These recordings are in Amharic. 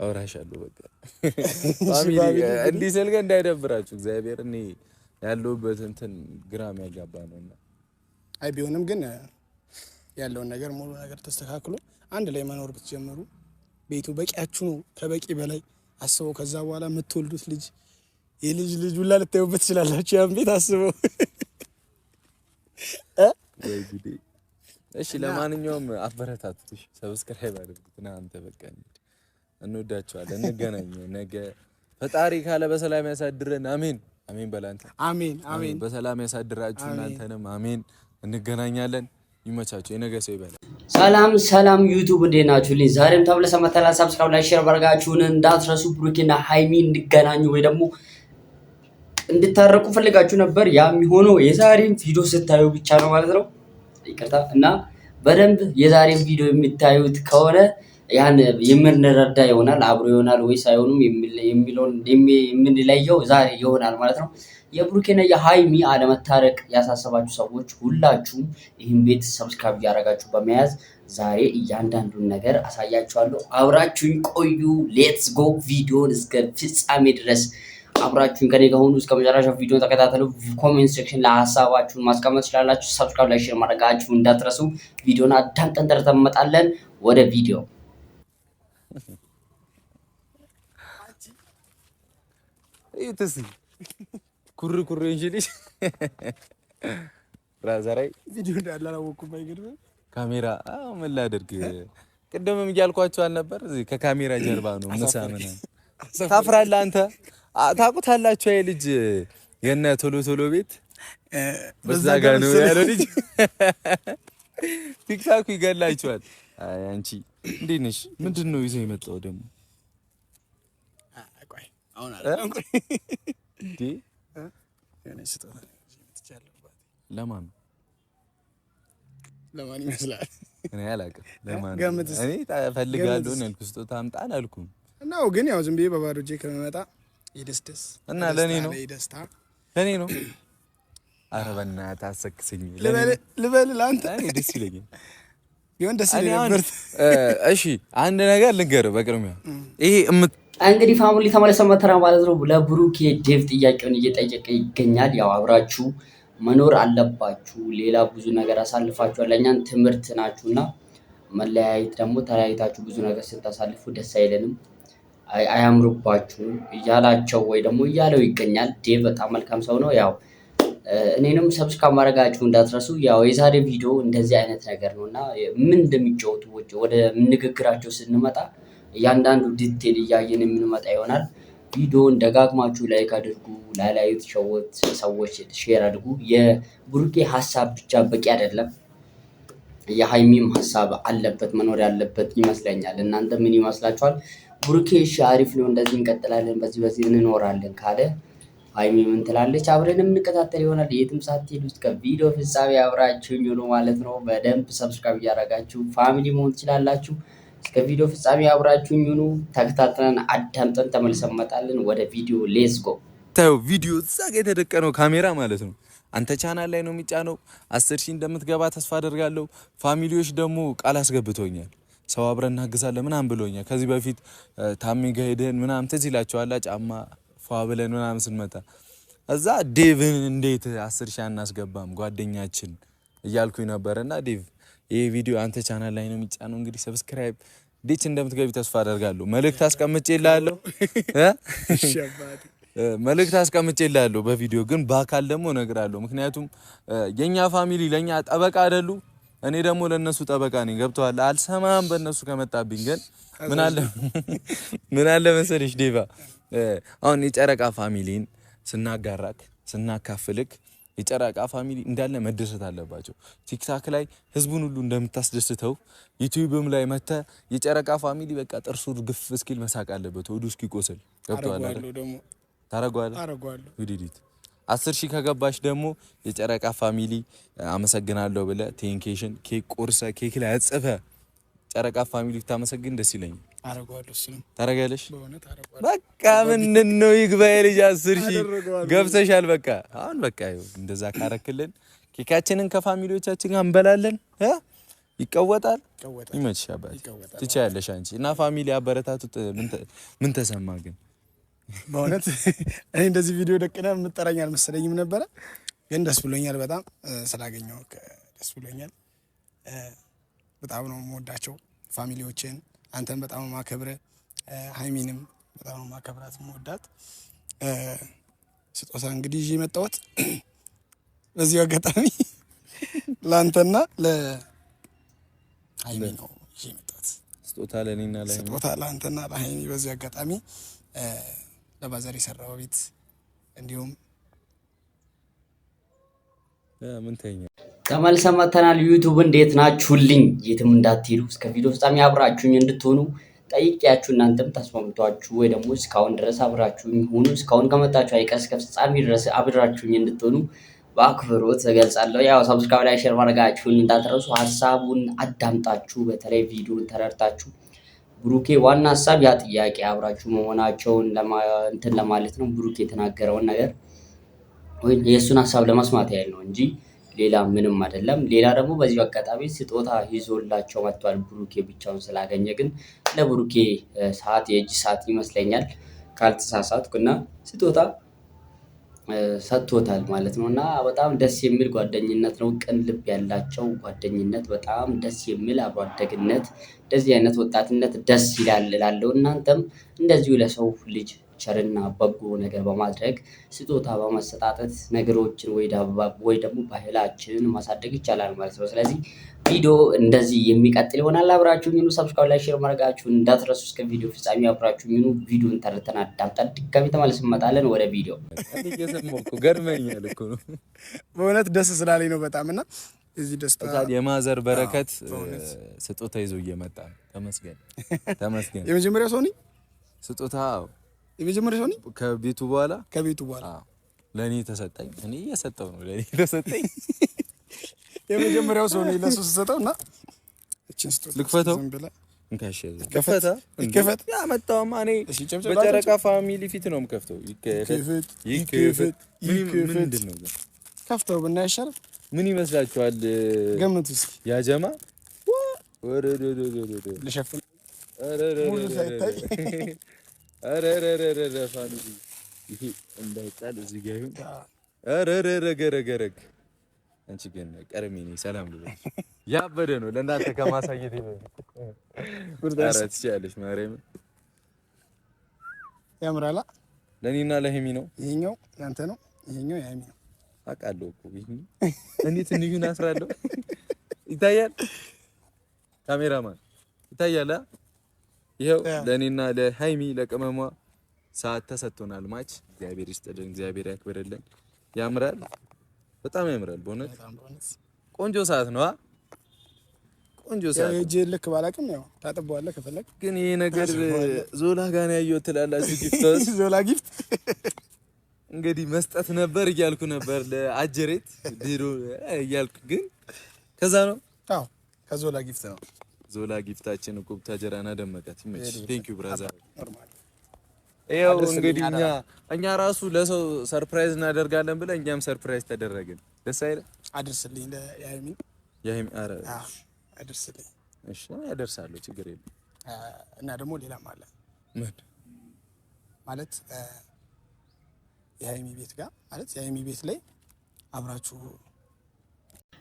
አውራሻለሁ። በቃ family እንዲህ ስል ግን እንዳይደብራችሁ እግዚአብሔር፣ እኔ ያለሁበት እንትን ግራም ያጋባ ነውና። አይ ቢሆንም ግን ያለውን ነገር ሙሉ ነገር ተስተካክሎ አንድ ላይ መኖር ብትጀምሩ ቤቱ በቂያችሁ ነው፣ ከበቂ በላይ አስበው። ከዛ በኋላ የምትወልዱት ልጅ የልጅ ልጅ ሁላ ልታዩበት ትችላላችሁ። ያን ቤት አስበው። ወይ ጉዴ! እሺ ለማንኛውም አበረታቱት፣ እሺ subscribe አድርጉት። እና አንተ በቃ እንወዳቸዋለን። እንገናኝ ነገ ፈጣሪ ካለ በሰላም ያሳድረን። አሜን አሜን። በላንተ አሜን አሜን። በሰላም ያሳድራችሁ እናንተንም አሜን። እንገናኛለን። ይመቻችሁ። የነገ ሰው ይበላል። ሰላም ሰላም ዩቱብ እንዴት ናችሁልኝ? ዛሬም ተመልሰን መጥተናል። Subscribe፣ like፣ share ማድረጋችሁን እንዳትረሱ። ብሩኬና ሃይሚ እንዲገናኙ ወይ ደግሞ እንድታረቁ ፈልጋችሁ ነበር። ያ የሚሆነው የዛሬን ቪዲዮ ስታዩ ብቻ ነው ማለት ነው። ይቅርታ እና በደንብ የዛሬን ቪዲዮ የሚታዩት ከሆነ ያን የምንረዳ ይሆናል። አብሮ ይሆናል ወይስ አይሆኑም የሚለውን የምንለየው ዛሬ ይሆናል ማለት ነው። የብሩኬና የሃይሚ አለመታረቅ ያሳሰባችሁ ሰዎች ሁላችሁም ይህን ቤት subscribe እያደረጋችሁ በመያዝ ዛሬ እያንዳንዱን ነገር አሳያችኋለሁ። አብራችሁኝ ቆዩ። Let's go። ቪዲዮን እስከ ፍጻሜ ድረስ አብራችሁን ከኔ ጋር ሁኑ። እስከ መጨረሻው ቪዲዮን ተከታተሉ። Comment section ላይ ሀሳባችሁን ማስቀመጥ ትችላላችሁ። Subscribe፣ like፣ share ማድረጋችሁ እንዳትረሱ። ቪዲዮን አዳምጠን ተረተን እንመጣለን። ወደ ቪዲዮ። እዩት እስኪ ኩር ኩር እንጂ ልጅ ብራዘራይ ቪዲዮ እንዳለ አላወኩም። አይገርምም? ካሜራ አዎ፣ ምን ላድርግ? ቅድምም እያልኳቸው አልነበር? እዚህ ከካሜራ ጀርባ ነው ምሳ ምናምን። ታፍራለህ አንተ። ታውቁታላችሁ፣ አይ ልጅ የነ ቶሎ ቶሎ ቤት በዛ ጋር ነው ያለው ልጅ። ቲክታኩ ይገላችኋል። አይ አንቺ እንዴት ነሽ? ምንድን ነው ይዘው የመጣው ደግሞ? ለማን? ለማን ይመስላል? እኔ አላውቅም። ለማን እኔ እፈልጋለሁ ነው ያልኩህ። ስጦታ አምጣ አላልኩም። እና ግን ያው ዝም ብዬ በባዶ እጄ ከመመጣ የደስደስ እና ለኔ ነው ለኔ ነው። ኧረ በእናትህ አሰክሰኝ ልበል ለአንተ። እኔ ደስ ይለኛል ቢሆን ደስ ይለኝ ነበር። እሺ አንድ ነገር ልንገርህ በቅድሚያ ይሄ እንግዲህ family ተመልሰን መተናል ማለት ነው። ለብሩኬ ዴቭ ጥያቄውን እየጠየቀ ይገኛል። ያው አብራችሁ መኖር አለባችሁ፣ ሌላ ብዙ ነገር አሳልፋችኋል፣ ለእኛን ትምህርት ናችሁና መለያየት ደግሞ ተለያይታችሁ ብዙ ነገር ስታሳልፉ ደስ አይለንም፣ አያምርባችሁም እያላቸው ወይ ደግሞ እያለው ይገኛል። ዴቭ በጣም መልካም ሰው ነው። ያው እኔንም subscribe ማድረጋችሁ እንዳትረሱ። ያው የዛሬ ቪዲዮ እንደዚህ አይነት ነገር ነው እና ምን እንደሚጫወቱ ወደ ንግግራቸው ስንመጣ እያንዳንዱ detail እያየን የምንመጣ ይሆናል። ቪዲዮን ደጋግማችሁ like አድርጉ፣ ላላዩት ሰዎች share አድርጉ። የብሩኬ ሀሳብ ብቻ በቂ አይደለም፣ የሀይሚም ሀሳብ አለበት መኖር ያለበት ይመስለኛል። እናንተ ምን ይመስላችኋል? ብሩኬ እሺ አሪፍ ነው፣ እንደዚህ እንቀጥላለን፣ በዚህ በዚህ እንኖራለን ካለ ሀይሚ ምን ትላለች? አብረን የምንከታተል ይሆናል። የትም ሳትሄዱ እስከ ቪዲዮ ፍጻሜ አብራችሁኝ ሁኑ ማለት ነው። በደንብ subscribe እያደረጋችሁ family መሆን ትችላላችሁ። እስከ ቪዲዮ ፍጻሜ አብራችሁኝ ሁኑ። ተከታትለን አዳምጠን ተመልሰን እንመጣለን። ወደ ቪዲዮ let's go። ታዩ ቪዲዮ እዛ ጋ የተደቀነው ካሜራ ማለት ነው። አንተ ቻናል ላይ ነው የሚጫነው። 10,000 እንደምትገባ ተስፋ አደርጋለሁ። Family ዎች ደግሞ ቃል አስገብቶኛል። ሰው አብረን እናግዛለን ምናምን ብሎኛል። ከዚህ በፊት ታሚ ጋ ሄደን ምናምን ትዝ ይላችኋል። ጫማ ፏ ብለን ምናምን ስንመጣ እዛ ዴቭን እንዴት 10,000 አናስገባም ጓደኛችን እያልኩኝ ነበርና ዴቭ ይሄ ቪዲዮ አንተ ቻናል ላይ ነው የሚጫነው። እንግዲህ subscribe ዲች እንደምትገቢ ተስፋ አደርጋለሁ። መልእክት አስቀምጬልሃለሁ፣ መልእክት አስቀምጬልሃለሁ በቪዲዮ ግን በአካል ደግሞ እነግራለሁ። ምክንያቱም የኛ family ለኛ ጠበቃ አይደሉ፣ እኔ ደግሞ ለነሱ ጠበቃ ነኝ። ገብቶሃል? አልሰማም በእነሱ ከመጣብኝ ግን ምን አለ መሰለሽ ዴቫ፣ አሁን የጨረቃ family ን ስናጋራክ ስናካፍልክ የጨረቃ family እንዳለ መደሰት አለባቸው። ቲክታክ ላይ ህዝቡን ሁሉ እንደምታስደስተው ዩቲዩብም ላይ መተ የጨረቃ family በቃ ጥርሱ ግፍ እስኪል መሳቅ አለበት፣ ሆዱ እስኪቆስል። ገብቶሃል አይደል? ታረጓለህ። ውዲዲት 10,000 ከገባሽ ደግሞ የጨረቃ family አመሰግናለሁ ብለህ ቴንኬሽን ኬክ ቆርሰ ኬክ ላይ አጽፈ ጨረቃ family ብታመሰግን ደስ ይለኛል። ታረጋለሽ። በቃ ምንድን ነው ይግባዬ ልጅ 10,000 ገብተሻል። በቃ አሁን በቃ እንደዛ ካረክልን ኬካችንን ከ family ዎቻችን ጋር እንበላለን። ይቀወጣል። ይቀወጣል። ይመችሽ አባቴ። ይቀወጣል። ትችያለሽ አንቺ እና family አበረታቱት። ምን ተሰማ ግን? በእውነት እኔ እንደዚህ ቪዲዮ ደቅነ የምጠራኝ አልመሰለኝም ነበረ፣ ግን ደስ ብሎኛል በጣም ስላገኘሁ ደስ ብሎኛል። በጣም ነው የምወዳቸው family ዎችን፣ አንተን በጣም ነው የማከብርህ፣ ሀይሚንም በጣም ነው የማከብራት የምወዳት። ስጦታ እንግዲህ ይዤ የመጣሁት በዚሁ አጋጣሚ ለአንተና ለሀይሚ ነው ይዤ የመጣሁት። ስጦታ ለእኔና ለሀይሚ። ስጦታ ለአንተና ለሀይሚ በዚሁ አጋጣሚ ለ father የሰራው ቤት እንዲሁም ምን ተኛ ተመልሰን መጥተናል። ዩቱብ እንዴት ናችሁልኝ? የትም እንዳትሄዱ እስከ ቪዲዮ ፍጻሜ አብራችሁኝ እንድትሆኑ ጠይቄያችሁ እናንተም ተስማምቷችሁ ወይ ደግሞ እስካሁን ድረስ አብራችሁኝ ሁኑ። እስካሁን ከመጣችሁ አይቀር እስከ ፍጻሜ ድረስ አብራችሁኝ እንድትሆኑ በአክብሮት እገልጻለሁ። ያው subscribe like share ማድረጋችሁን እንዳትረሱ። ሀሳቡን አዳምጣችሁ በተለይ ቪዲዮን ተረድታችሁ ብሩኬ ዋና ሀሳብ ያ ጥያቄ አብራችሁ መሆናቸውን እንትን ለማለት ነው። ብሩኬ የተናገረውን ነገር ወይ የእሱን ሀሳብ ለመስማት ያህል ነው እንጂ ሌላ ምንም አይደለም። ሌላ ደግሞ በዚሁ አጋጣሚ ስጦታ ይዞላቸው መጥቷል። ብሩኬ ብቻውን ስላገኘ ግን ለብሩኬ ሰዓት የእጅ ሰዓት ይመስለኛል ካልተሳሳትኩ እና ስጦታ ሰጥቶታል ማለት ነው። እና በጣም ደስ የሚል ጓደኝነት ነው። ቅን ልብ ያላቸው ጓደኝነት፣ በጣም ደስ የሚል አብሮ አደግነት፣ እንደዚህ አይነት ወጣትነት ደስ ይላል እላለሁ። እናንተም እንደዚሁ ለሰው ልጅ ቸርና በጎ ነገር በማድረግ ስጦታ በመሰጣጠት ነገሮችን ወይ ደግሞ ባህላችንን ማሳደግ ይቻላል ማለት ነው። ስለዚህ ቪዲዮ እንደዚህ የሚቀጥል ይሆናል። አብራችሁኝ ሁኑ። subscribe like share ማድረጋችሁን እንዳትረሱ። እስከ ቪዲዮ ፍጻሜ አብራችሁኝ ሁኑ። ቪዲዮን ተረተን አዳምጠን ድጋሚ ተመልሰን እንመጣለን። ወደ ቪዲዮ። እኔ እየሰማሁ እኮ ገርመኛል እኮ ነው። በእውነት ደስ ስላለኝ ነው በጣም እና እዚህ ደስታ የ mother በረከት በእውነት። ስጦታ ይዞ እየመጣ ነው። ተመስገን ተመስገን። የመጀመሪያው ሰው ነኝ። ስጦታ የመጀመሪያው ሰው ነኝ ከቤቱ በኋላ ከቤቱ በኋላ። አዎ፣ ለእኔ ተሰጠኝ። እኔ እየሰጠው ነው። ለእኔ ተሰጠኝ። የመጀመሪያው ሰው ነኝ ለሱ ስሰጠው እና እችን ስጦታ ልክፈተው? ዝም ብለህ እንካሽ። ይከፈት፣ ይከፈት። ያመጣውማ እኔ እሺ፣ ጨብጨብ። በጨረቃ family ፊት ነው የምከፍተው። ይከፈት ይከፈት፣ ይከፈት። ይከፈት። ምንድን ነው ግን? ከፍተው ብናይ አይሻልም? ምን ይመስላችኋል? ገምቱ እስኪ። ያጀማ ልሸፍን ሙሉ ሳይታይ። ኧረ family ይሄ እንዳይጣል እዚህ ጋር ይሁን። ኧረ ገረገረግ አንቺ ግን ቀርሜ ነኝ። ሰላም ልበልሽ። ያበደ ነው ለእናንተ ከማሳየት በፊት። ኧረ ትችያለሽ ማርያምን። ያምራላ። ለእኔና ለሄሚ ነው። ይሄኛው ያንተ ነው፣ ይሄኛው የሀይሚ ነው። አውቃለሁ እኮ ይሄ እኔ ትንዩን አስራለሁ። ይታያል፣ ካሜራማን ይታያል። አ? ይኸው ለእኔና ለሃይሚ ለቅመሟ ሰዓት ተሰጥቶናል። ማች እግዚአብሔር ይስጥልን፣ እግዚአብሔር ያክብርልን። ያምራል፣ በጣም ያምራል። በእውነት በጣም በእውነት ቆንጆ ሰዓት ነው። አ? ቆንጆ ያው ሰዓት ነው። የእጅ ልክ ባላቅም ያው ታጥበዋለህ ከፈለግ። ግን ይሄ ነገር ዞላ ጋር ነው ያየሁት ትላላችሁ። ጊፍት ዞላ ጊፍት። እንግዲህ መስጠት ነበር እያልኩ ነበር ለአጀሬት ድሮ እያልኩ ግን ከዛ ነው። አዎ፣ ከዞላ ጊፍት ነው። ዞላ ጊፍታችን እኮ ቡታጀራና ደመቀት። ይመችሽ። Thank you brother። Normal። ይኸው አድርስልኝ እንግዲህ እኛ አደራ። እኛ ራሱ ለሰው surprise እናደርጋለን ብለን እኛም surprise ተደረግን። ደስ አይልም? አድርስልኝ ለሀይሚ። የሀይሚ ኧረ አዎ፣ አድርስልኝ። እሺ ያደርሳለሁ፣ ችግር የለም። እና ደግሞ ሌላም አለ። ምን? ማለት የሀይሚ ቤት ጋር ማለት የሀይሚ ቤት ላይ አብራችሁ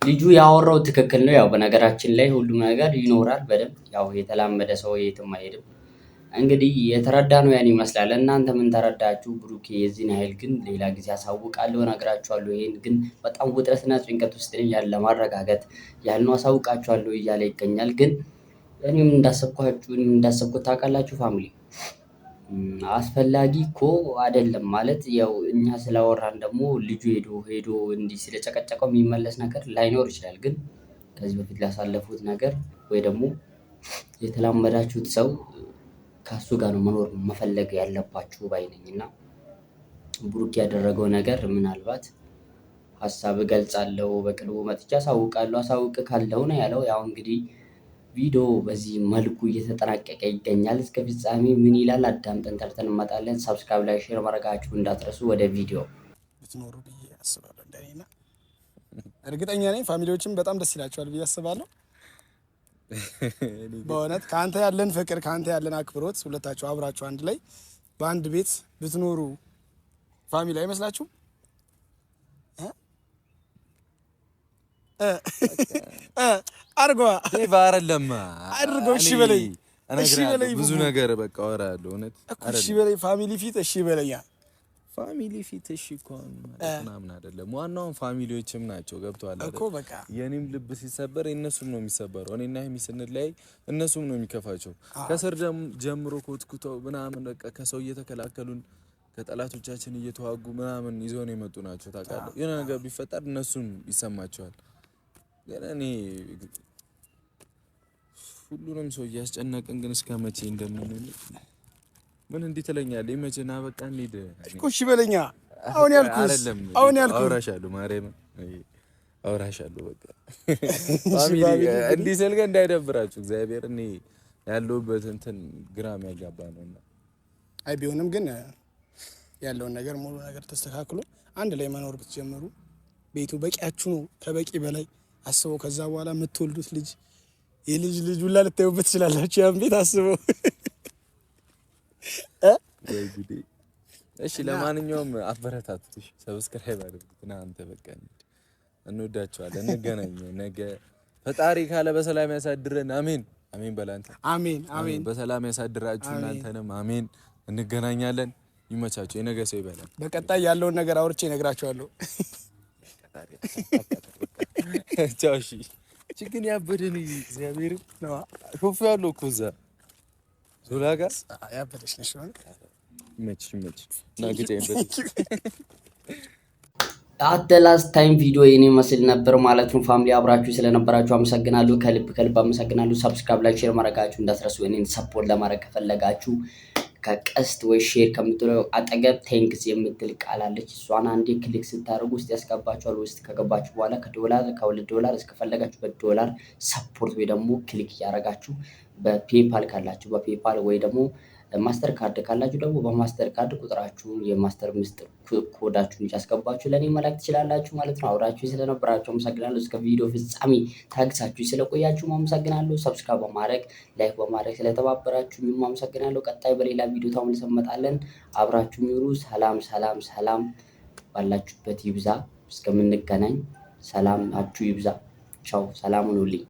ልጁ ያወራው ትክክል ነው። ያው በነገራችን ላይ ሁሉም ነገር ይኖራል በደንብ ያው የተላመደ ሰው የትም አይሄድም። እንግዲህ የተረዳ ነው ያን ይመስላል። እናንተ ምን ተረዳችሁ? ብሩኬ የዚህን ያህል ግን ሌላ ጊዜ አሳውቃለሁ፣ እነግራችኋለሁ። ይሄን ግን በጣም ውጥረትና ጭንቀት ውስጥ ነኝ ያለ ለማረጋገጥ ያህል ነው አሳውቃችኋለሁ እያለ ይገኛል። ግን እኔም እንዳሰብኳችሁ እኔም እንዳሰብኩት ታውቃላችሁ family አስፈላጊ እኮ አይደለም ማለት ያው እኛ ስላወራን ደግሞ ልጁ ሄዶ ሄዶ እንዲህ ስለጨቀጨቀው የሚመለስ ነገር ላይኖር ይችላል። ግን ከዚህ በፊት ላሳለፉት ነገር ወይ ደግሞ የተላመዳችሁት ሰው ከሱ ጋር ነው መኖር መፈለግ ያለባችሁ ባይ ነኝ። እና ብሩክ ያደረገው ነገር ምናልባት ሀሳብ እገልጻለሁ በቅርቡ መጥቼ አሳውቃለሁ አሳውቅ ካለው ነው ያለው። ያው እንግዲህ ቪዲዮ በዚህ መልኩ እየተጠናቀቀ ይገኛል። እስከ ፍጻሜ ምን ይላል አዳምጠን ተርተን እንመጣለን። subscribe like share ማድረጋችሁ እንዳትረሱ። ወደ ቪዲዮ። ብትኖሩ ብዬ አስባለሁ እንደኔ እና እርግጠኛ ነኝ family ዎችም በጣም ደስ ይላቸዋል ብዬ አስባለሁ። በእውነት ከአንተ ያለን ፍቅር፣ ከአንተ ያለን አክብሮት፣ ሁለታችሁ አብራችሁ አንድ ላይ በአንድ ቤት ብትኖሩ family አይመስላችሁም? አድርጓ። ዴቭ አይደለም። አድርገው፣ እሺ በለኝ፣ እሺ በለኝ። ብዙ ቡቡ። ነገር በቃ አወራለሁ። እውነት እኮ እሺ በለኝ፣ family ፊት እሺ በለኛ። Family ፊት እሺ እኮ አሁን ማለት ምናምን አይደለም። ዋናውን family ዎችም ናቸው። ገብቶሃል አይደል? እኮ በቃ። የኔም ልብ ሲሰበር የእነሱም ነው የሚሰበረው። እኔና ሀይሚ ስንለያይ እነሱም ነው የሚከፋቸው። ከስር ጀምሮ ኮትኩተው ምናምን በቃ ከሰው እየተከላከሉን፣ ከጠላቶቻችን እየተዋጉ ምናምን ይዘውን የመጡ ናቸው። ታውቃለህ፣ የሆነ ነገር ቢፈጠር እነሱም ይሰማቸዋል። ግን እኔ ሁሉንም ሰው እያስጨነቅን ግን እስከ መቼ እንደምንል ምን እንዲህ ትለኛለህ? ይመችህ፣ ና በቃ እንሂድ። እኮ እሺ በለኛ። አሁን ያልኩህ አይደለም። አሁን ያልኩህ አውራሻለሁ፣ ማርያምን አውራሻለሁ። በቃ እሺ፣ family family እንዲህ ስል ግን እንዳይደብራችሁ፣ እግዚአብሔር እኔ ያለሁበት እንትን ግራም ያጋባ ነውና። አይ ቢሆንም ግን ያለውን ነገር ሙሉ ነገር ተስተካክሎ አንድ ላይ መኖር ብትጀምሩ፣ ቤቱ በቂያችሁ ነው፣ ከበቂ በላይ አስበው። ከዛ በኋላ የምትወልዱት ልጅ፣ የልጅ ልጅ ሁላ ልታዩበት ትችላላችሁ። ያን ቤት አስበው። ወይ ጉዴ! እሺ ለማንኛውም አበረታቱት፣ እሺ subscribe አድርጉት። ና አንተ በቃ እንሂድ። እንወዳቸዋለን። እንገናኝ ነገ ፈጣሪ ካለ በሰላም ያሳድረን። አሜን አሜን በል አንተ። አሜን አሜን። በሰላም ያሳድራችሁ እናንተንም አሜን። እንገናኛለን። ይመቻችሁ። የነገ ሰው ይበላል። በቀጣይ ያለውን ነገር አውርቼ እነግራችኋለሁ። ቻው። እሺ ችግን ያበደን እግዚአብሔር ነዋ። ሾፍ ያለው እኮ እዛ ዞላ ጋር። ያበደች ነሽ። ይመች ይመች እና ግጨኝበት። At the last time ቪዲዮ የኔ መስል ነበር ማለት ነው። Family አብራችሁ ስለነበራችሁ አመሰግናለሁ። ከልብ ከልብ አመሰግናለሁ። Subscribe፣ like፣ share ማድረጋችሁ እንዳትረሱ። እኔን support ለማድረግ ከፈለጋችሁ ከቀስት ወይ share ከምትለው አጠገብ thanks የምትል ቃል አለች። እሷን አንዴ click ስታደርጉ ውስጥ ያስገባችኋል። ውስጥ ከገባችሁ በኋላ ከዶላር፣ ከ2 ዶላር እስከፈለጋችሁበት ዶላር support ወይ ደግሞ click እያደረጋችሁ፣ በ PayPal ካላችሁ በ PayPal ወይ ደግሞ MasterCard ካላችሁ ደግሞ በ MasterCard ቁጥራችሁን የ Master ምስጢር ኮዳችሁን እያስገባችሁ ለእኔ መላክ ትችላላችሁ ማለት ነው። አብራችሁ ስለነበራችሁ አመሰግናለሁ። እስከ ቪዲዮ ፍጻሜ ታግሳችሁ ስለቆያችሁ አመሰግናለሁ። Subscribe በማድረግ፣ like በማድረግ ስለተባበራችሁ አመሰግናለሁ። ቀጣይ በሌላ ቪዲዮ ተመልሰን እንመጣለን። አብራችሁ ኑሩ። ሰላም ሰላም ሰላም ባላችሁበት ይብዛ። እስከምንገናኝ ሰላማችሁ ይብዛ። ቻው። ሰላም ሁኑልኝ።